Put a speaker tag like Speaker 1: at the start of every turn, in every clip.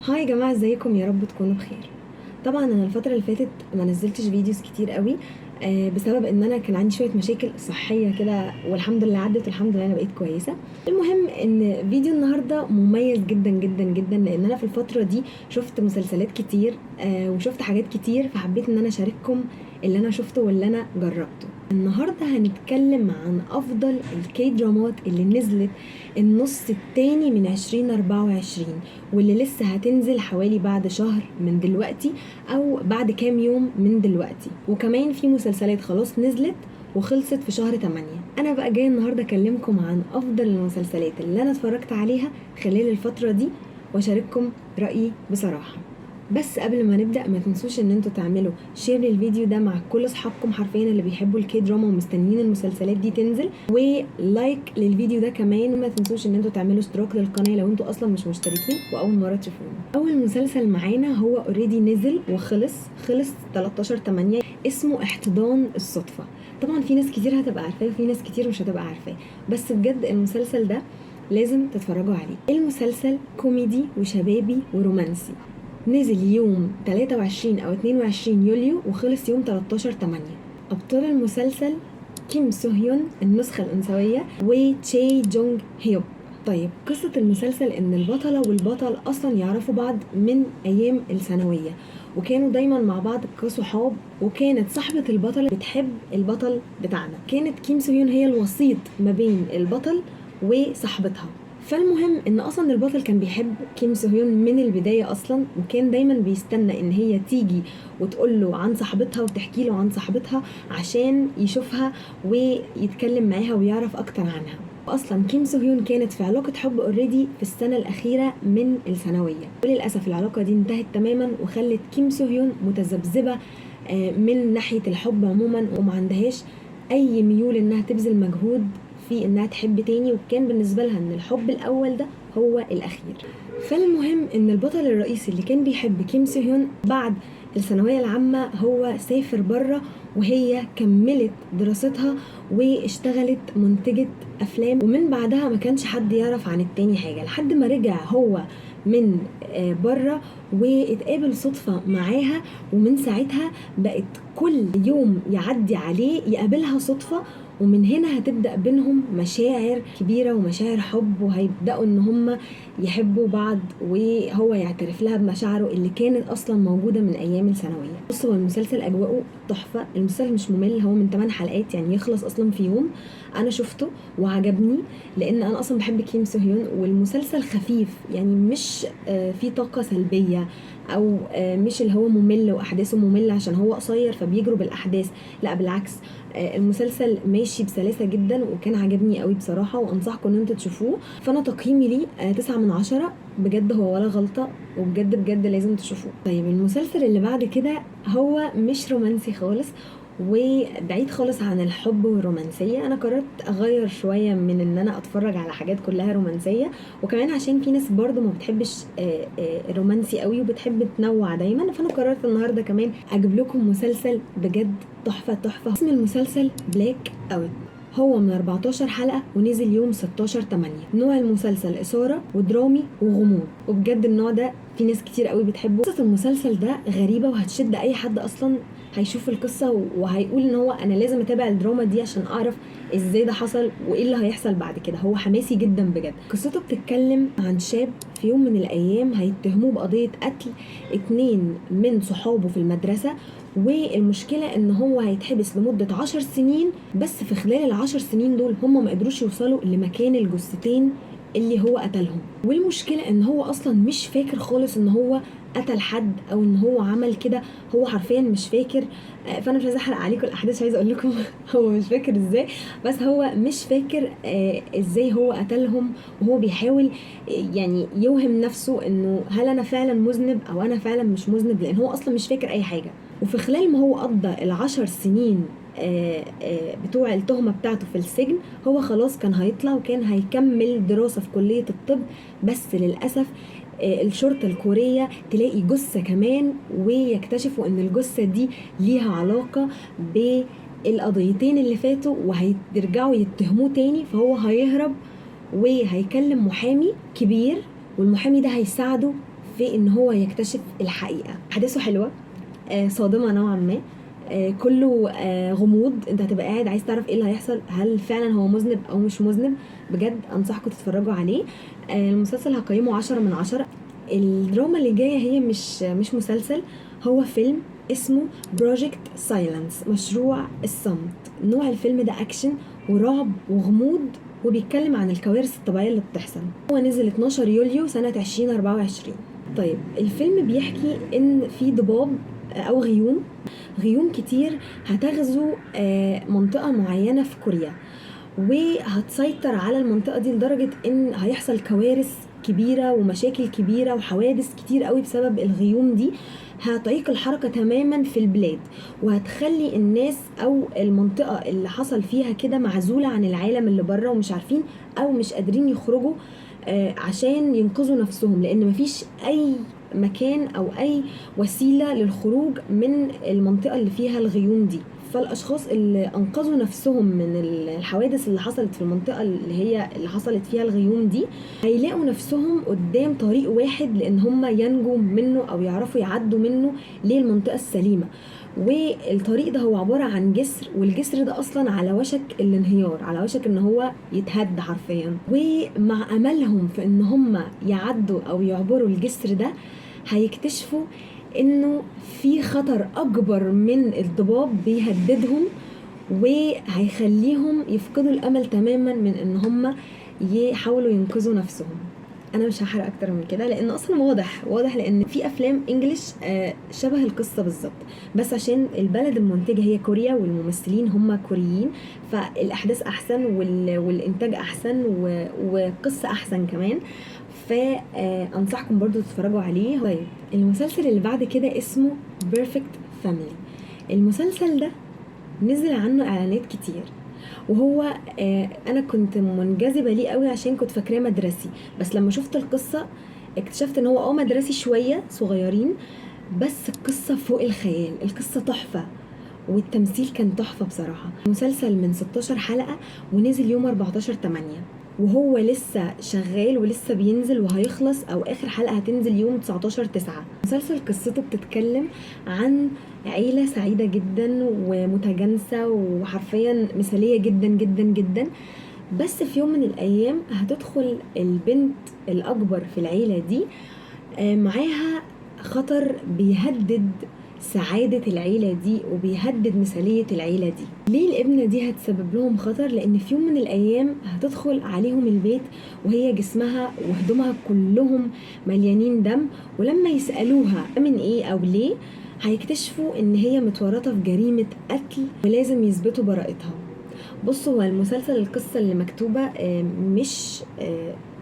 Speaker 1: Hi يا جماعة، ازيكم؟ يا رب تكونوا بخير. طبعا انا الفترة اللي فاتت ما نزلتش videos كتير قوي، بسبب ان انا كان عندي شوية مشاكل صحية كده، والحمد لله عدت والحمد لله انا بقيت كويسة. المهم ان فيديو النهاردة مميز جدا جدا جدا، لان انا في الفترة دي شفت مسلسلات كتير، وشفت حاجات كتير، فحبيت ان انا اشارككم اللي انا شفته واللي انا جربته. النهاردة هنتكلم عن افضل الكي درامات اللي نزلت النص التاني من 2024، واللي لسه هتنزل حوالي بعد شهر من دلوقتي او بعد كام يوم من دلوقتي، وكمان في مسلسلات خلاص نزلت وخلصت في شهر 8. انا بقى جاية النهاردة اكلمكم عن افضل المسلسلات اللي انا اتفرجت عليها خلال الفترة دي واشارككم رأيي بصراحة. بس قبل ما نبدأ ما تنسوش ان انتوا تعملوا share للفيديو ده مع كل اصحابكم حرفيا اللي بيحبوا ال K-drama ومستنيين المسلسلات دي تنزل، و like للفيديو ده كمان، وما تنسوش ان انتوا تعملوا اشتراك للقناة لو انتوا اصلا مش مشتركين واول مرة تشوفونا. اول مسلسل معانا هو already نزل وخلص، خلص 13/8، اسمه احتضان الصدفة. طبعا في ناس كتير هتبقى عارفاه وفي ناس كتير مش هتبقى عارفاه، بس بجد المسلسل ده لازم تتفرجوا عليه. المسلسل كوميدي وشبابي ورومانسي، نزل يوم 23 أو 22 يوليو وخلص يوم 13/8. أبطال المسلسل كيم سوهيون النسخة الأنثوية وتشي جونج هيوب. قصة المسلسل إن البطلة والبطل أصلا يعرفوا بعض من أيام الثانوية، وكانوا دايما مع بعض كصحاب، وكانت صاحبة البطل بتحب البطل بتاعنا. كانت كيم سوهيون هي الوسيط ما بين البطل وصاحبتها. فالمهم ان اصلا البطل كان بيحب كيم سوهيون من البداية اصلا، وكان دايما بيستنى ان هي تيجي وتقول له عن صاحبتها وتحكي له عن صاحبتها عشان يشوفها ويتكلم معاها ويعرف اكتر عنها. اصلا كيم سوهيون كانت في علاقة حب already في السنة الاخيرة من الثانوية، وللاسف العلاقة دي انتهت تماما وخلت كيم سوهيون متذبذبه، من ناحية الحب عموما، وما عندهاش اي ميول انها تبذل مجهود في انها تحب تاني، وكان بالنسبة لها ان الحب الاول ده هو الاخير. فالمهم ان البطل الرئيسي اللي كان بيحب كيم سوهيون بعد الثانوية العامة هو سافر بره، وهي كملت دراستها واشتغلت منتجة افلام، ومن بعدها ما كانش حد يعرف عن التاني حاجة، لحد ما رجع هو من بره واتقابل صدفة معاها، ومن ساعتها بقت كل يوم يعدي عليه يقابلها صدفة، ومن هنا هتبدأ بينهم مشاعر كبيرة ومشاعر حب، وهيبدأوا ان هم يحبوا بعض، وهو يعترف لها بمشاعره اللي كانت اصلا موجودة من ايام الثانوية. هو المسلسل اجواءه تحفة، المسلسل مش ممل، هو من 8 حلقات يعني يخلص اصلا في يوم. انا شفته وعجبني لان انا اصلا بحب كيم سوهيون، والمسلسل خفيف يعني مش فيه طاقة سلبية او، مش اللي هو ممل واحداثه مملة عشان هو قصير فبيجروا بالاحداث، لا بالعكس، المسلسل ماشي بسلاسة جدا وكان عجبني قوي بصراحة، وانصحكم ان انتوا تشوفوه. فانا تقييمي ليه، 9 من 10، بجد هو ولا غلطة، وبجد بجد لازم تشوفوه. المسلسل اللي بعد كده هو مش رومانسي خالص وبعيد خالص عن الحب والرومانسية. انا قررت اغير شوية من ان انا اتفرج على حاجات كلها رومانسية، وكمان عشان في ناس برضو ما بتحبش، الرومانسي قوي وبتحب تنوع دايما، فانا قررت النهاردة كمان اجيب لكم مسلسل بجد تحفة تحفة. اسم المسلسل بلاك اوت، هو من 14 حلقة ونزل يوم 16/8. نوع المسلسل إثارة ودرامي وغموض، وبجد النوع ده في ناس كتير قوي بتحبه. قصة المسلسل ده غريبة وهتشد أي حد أصلا هيشوف القصة وهيقول إن هو أنا لازم أتابع الدراما دي عشان أعرف إزاي ده حصل وإيه اللي هيحصل بعد كده. هو حماسي جدا بجد. قصته بتتكلم عن شاب في يوم من الأيام هيتهموه بقضية قتل 2 من صحابه في المدرسة، والمشكلة إن هو هيتحبس لمدة 10 سنين، بس في خلال العشر سنين دول هم ما قدروش يوصلوا لمكان الجثتين اللي هو قتلهم. والمشكلة إن هو أصلا مش فاكر خالص إن هو قتل حد أو إن هو عمل كده، هو حرفيا مش فاكر. فأنا مش عايزة أحرق عليكم الأحداث، مش عايزة أقول لكم هو مش فاكر إزاي، بس هو مش فاكر، إزاي هو قتلهم، وهو بيحاول، يوهم نفسه إنه هل أنا فعلا مذنب أو أنا فعلا مش مذنب، لأن هو أصلا مش فاكر أي حاجة. وفي خلال ما هو قضى العشر سنين، بتوع التهمة بتاعته في السجن، هو خلاص كان هيطلع وكان هيكمل دراسة في كلية الطب، بس للأسف، الشرطة الكورية تلاقي جثة كمان، ويكتشفوا ان الجثة دي ليها علاقة بالقضيتين اللي فاتوا، وهيرجعوا يتهموه تاني. فهو هيهرب وهيكلم محامي كبير، والمحامي ده هيساعده في ان هو يكتشف الحقيقة. احداثه حلوة، صادمه نوعا ما، كله غموض، انت هتبقى قاعد عايز تعرف ايه اللي هيحصل، هل فعلا هو مذنب او مش مذنب. بجد انصحكم تتفرجوا عليه. المسلسل هقيمه 10 من 10. الدراما اللي جاية هي مش مسلسل، هو فيلم اسمه Project Silence، مشروع الصمت. نوع الفيلم ده اكشن ورعب وغموض، وبيتكلم عن الكوارث الطبيعية اللي بتحصل. هو نزل 12 يوليو سنة 2024. طيب، الفيلم بيحكي ان في ضباب او غيوم، غيوم كتير هتغزو منطقة معينة في كوريا، وهتسيطر على المنطقة دي لدرجة ان هيحصل كوارث كبيرة ومشاكل كبيرة وحوادث كتير قوي بسبب الغيوم دي. هتعيق الحركة تماما في البلاد، وهتخلي الناس او المنطقة اللي حصل فيها كده معزولة عن العالم اللي بره، ومش عارفين او مش قادرين يخرجوا عشان ينقذوا نفسهم، لان مفيش اي مكان او اي وسيلة للخروج من المنطقة اللي فيها الغيوم دي. فالاشخاص اللي انقذوا نفسهم من الحوادث اللي حصلت في المنطقة اللي هي اللي حصلت فيها الغيوم دي هيلاقوا نفسهم قدام طريق واحد لان هم ينجوا منه او يعرفوا يعدوا منه للمنطقة السليمه، والطريق ده هو عبارة عن جسر، والجسر ده اصلا على وشك الانهيار، على وشك ان هو يتهد حرفيا. ومع املهم في ان هم يعدوا او يعبروا الجسر ده هيكتشفوا انه في خطر اكبر من الضباب بيهددهم، وهيخليهم يفقدوا الامل تماما من ان هم يحاولوا ينقذوا نفسهم. انا مش هحرق اكتر من كده لان اصلا واضح واضح، لان في افلام English شبه القصة بالظبط، بس عشان البلد المنتجة هي كوريا والممثلين هم كوريين، فالاحداث احسن والانتاج احسن والقصه احسن كمان. فانصحكم برضو تتفرجوا عليه. طيب، المسلسل اللي بعد كده اسمه Perfect Family. المسلسل ده نزل عنه اعلانات كتير، وهو انا كنت منجذبه ليه قوي عشان كنت فاكراه مدرسي، بس لما شفت القصة اكتشفت ان هو مدرسي شوية صغيرين، بس القصة فوق الخيال، القصة تحفة والتمثيل كان تحفة بصراحه. مسلسل من 16 حلقة ونزل يوم 14/8، وهو لسه شغال ولسه بينزل وهيخلص، او اخر حلقة هتنزل يوم 19/9. مسلسل قصته بتتكلم عن عيله سعيدة جدا ومتجانسه وحرفيا مثاليه جدا جدا جدا، بس في يوم من الايام هتدخل البنت الاكبر في العيلة دي معاها خطر بيهدد سعادة العيلة دي وبيهدد مثالية العيلة دي. ليه الابنة دي هتسبب لهم خطر؟ لأن في يوم من الأيام هتدخل عليهم البيت وهي جسمها وهدومها كلهم مليانين دم، ولما يسألوها من إيه أو ليه هيكتشفوا إن هي متورطة في جريمة قتل ولازم يثبتوا براءتها. بصوا، هو المسلسل القصة اللي مكتوبة مش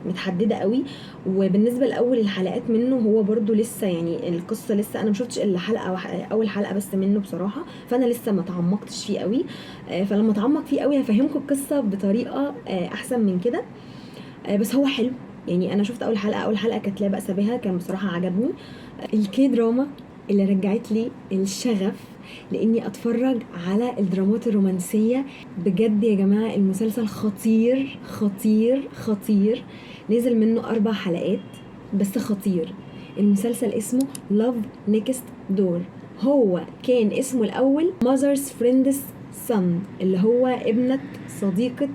Speaker 1: متحدده قوي، وبالنسبة لاول الحلقات منه هو برضو لسه يعني القصة لسه انا ما شفتش الا حلقة اول حلقة بس منه بصراحه، فانا لسه ما تعمقتش فيه قوي. فلما اتعمق فيه قوي هفهمكم القصة بطريقة احسن من كده. بس هو حلو يعني، انا شفت اول حلقه، اول حلقة كانت لا باس بها، كان بصراحة عجبني. ال K-drama اللي رجعت لي الشغف لاني اتفرج على الدرامات الرومانسية. بجد يا جماعة المسلسل خطير خطير خطير، نزل منه 4 حلقات بس خطير. المسلسل اسمه Love Next Door، هو كان اسمه الاول Mother's Friend's Son، اللي هو ابنة صديقة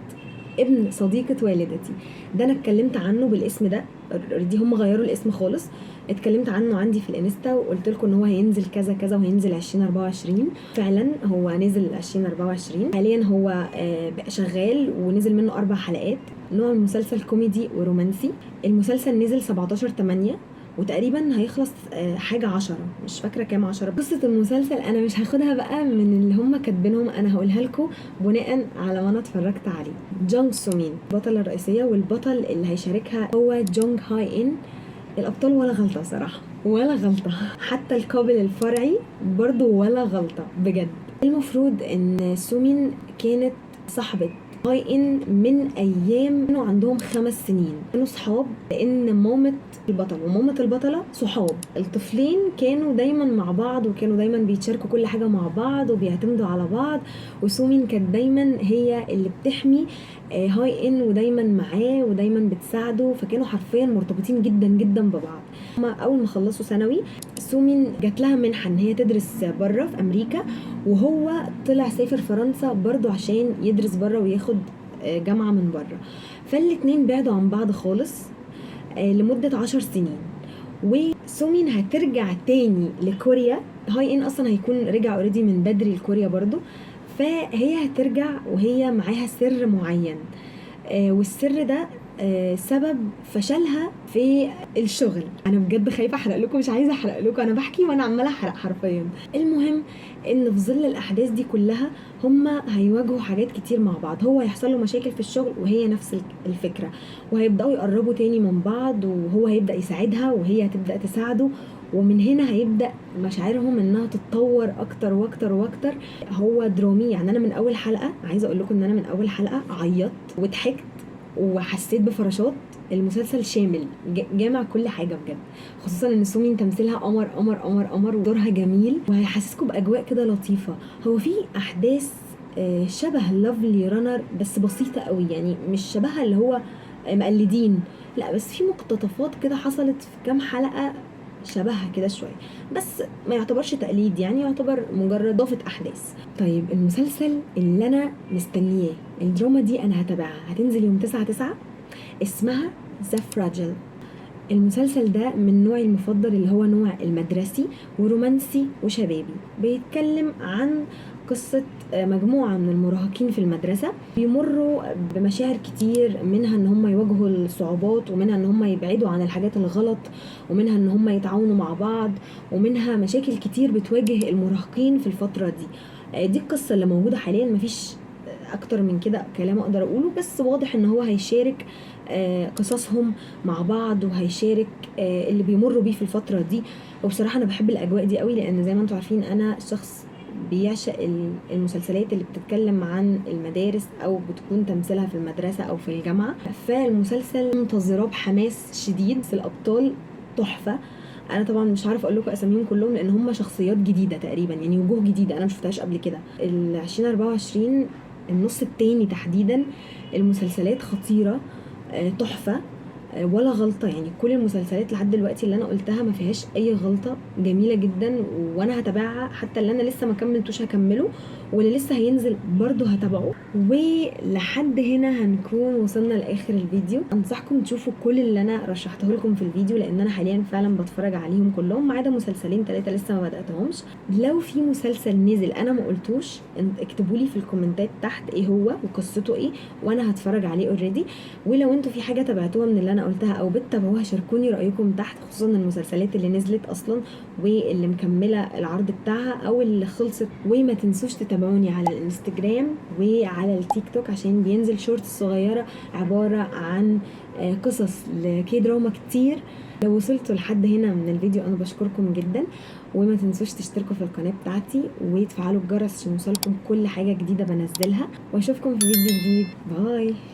Speaker 1: ابن صديقة والدتي. ده انا اتكلمت عنه بالاسم ده already، هم غيروا الاسم خالص. اتكلمت عنه عندي في الانستا وقلت لكم ان هو هينزل كذا كذا وهينزل 2024. فعلا هو نزل 2024. حاليا هو بقى شغال ونزل منه 4 حلقات. نوع المسلسل كوميدي ورومانسي. المسلسل نزل 17/8 وتقريبا هيخلص حاجة 10، مش فاكرة كام 10. قصة المسلسل أنا مش هاخدها بقى من اللي هم كاتبينهم، أنا هقولها لكم بناء على ما أنا اتفرجت عليه. جونج سومين البطلة الرئيسية، والبطل اللي هيشاركها هو جونج هاي إن. الأبطال ولا غلطة صراحة، ولا غلطة، حتى ال couple الفرعي برضو ولا غلطة بجد. المفروض إن سومين كانت صاحبة هاي ان من ايام كانوا عندهم 5 سنين، كانوا صحاب لان مامة البطل ومامة البطلة صحاب. الطفلين كانوا دايما مع بعض، وكانوا دايما بيتشاركوا كل حاجة مع بعض وبيعتمدوا على بعض. وسومين كانت دايما هي اللي بتحمي هاي ان ودايما معاه ودايما بتساعده، فكانوا حرفيا مرتبطين جدا جدا ببعض. هما اول ما خلصوا ثانوي سومين جات لها منحه ان هي تدرس بره في امريكا، وهو طلع سافر فرنسا برضو عشان يدرس بره وياخد جامعه من بره. فالاتنين بعدوا عن بعض خالص لمدة 10 سنين. وسومين هترجع تاني لكوريا، هاي ان اصلا هيكون رجع already من بدري لكوريا برضو. فهي هترجع وهي معاها سر معين، والسر ده سبب فشلها في الشغل. انا بجد خايفة احرق لكم، مش عايزه احرق لكم، انا بحكي وانا عماله احرق حرفيا. المهم ان في ظل الاحداث دي كلها هما هيواجهوا حاجات كتير مع بعض. هو هيحصل له مشاكل في الشغل وهي نفس الفكره، وهيبداوا يقربوا تاني من بعض، وهو هيبدا يساعدها وهي هتبدا تساعده، ومن هنا هيبدا مشاعرهم انها تتطور اكتر واكتر واكتر. هو درامي، يعني انا من اول حلقه، عايزه اقول لكم ان انا من اول حلقة عيطت وضحكت وحسيت بفراشات. المسلسل شامل، جامع كل حاجة بجد، خصوصا ان سومين تمثيلها قمر قمر قمر قمر، ودورها جميل وهيحسسكم باجواء كده لطيفه. هو في احداث شبه Lovely Runner بس بسيطة قوي، يعني مش شبهها اللي هو مقلدين، لا، بس في مقتطفات كده حصلت في كام حلقة شبهها كده شويه، بس ما يعتبرش تقليد، يعني يعتبر مجرد اضافه احداث. طيب، المسلسل اللي انا مستنياه، الدراما دي انا هتابعها، هتنزل يوم 9/9، اسمها The Fragile. المسلسل ده من نوعي المفضل اللي هو نوع المدرسي ورومانسي وشبابي. بيتكلم عن قصة مجموعة من المراهقين في المدرسة بيمروا بمشاعر كتير، منها ان هم يواجهوا الصعوبات، ومنها ان هم يبعدوا عن الحاجات الغلط، ومنها ان هم يتعاونوا مع بعض، ومنها مشاكل كتير بتواجه المراهقين في الفترة دي. دي القصة اللي موجودة حاليا، مفيش اكتر من كده كلام اقدر اقوله، بس واضح ان هو هيشارك قصصهم مع بعض وهيشارك اللي بيمروا بيه في الفترة دي. وبصراحة انا بحب الاجواء دي قوي، لان زي ما انتم عارفين انا شخص بيعشق المسلسلات اللي بتتكلم عن المدارس او بتكون تمثيلها في المدرسة او في الجامعة. فالمسلسل منتظراه بحماس شديد. الابطال تحفة، انا طبعا مش عارفه اقول لكم اساميهم كلهم لان هم شخصيات جديدة تقريبا، يعني وجوه جديدة انا مشفتهاش قبل كده. ال 2024 النص التاني تحديدا المسلسلات خطيره، تحفه، ولا غلطه. يعني كل المسلسلات لحد دلوقتي اللي انا قلتها ما فيهاش اي غلطه، جميلة جدا وانا هتابعها، حتى اللي انا لسه ما كملتوش هكمله، واللي لسه هينزل برضو هتابعه. ولحد هنا هنكون وصلنا لاخر الفيديو. انصحكم تشوفوا كل اللي انا رشحته لكم في الفيديو، لان انا حاليا فعلا بتفرج عليهم كلهم ما عدا مسلسلين 3 لسه ما بداتهمش. لو في مسلسل نزل انا ما قلتوش اكتبوا لي في الكومنتات تحت ايه هو وقصته ايه، وانا هتفرج عليه already. ولو انتوا في حاجة تابعتوها من اللي انا قلتها او بتتابعوها شاركوني رايكم تحت، خصوصا المسلسلات اللي نزلت اصلا واللي مكملة العرض بتاعها او اللي خلصت. وما تنسوش تتابعوني على الانستجرام وعلى التيك توك عشان بينزل shorts صغيرة عبارة عن قصص ل K-drama كتير. لو وصلتوا لحد هنا من الفيديو انا بشكركم جدا، وما تنسوش تشتركوا في القناة بتاعتي وتفعلوا الجرس عشان يوصلكم كل حاجة جديدة بنزلها، واشوفكم في فيديو جديد. bye.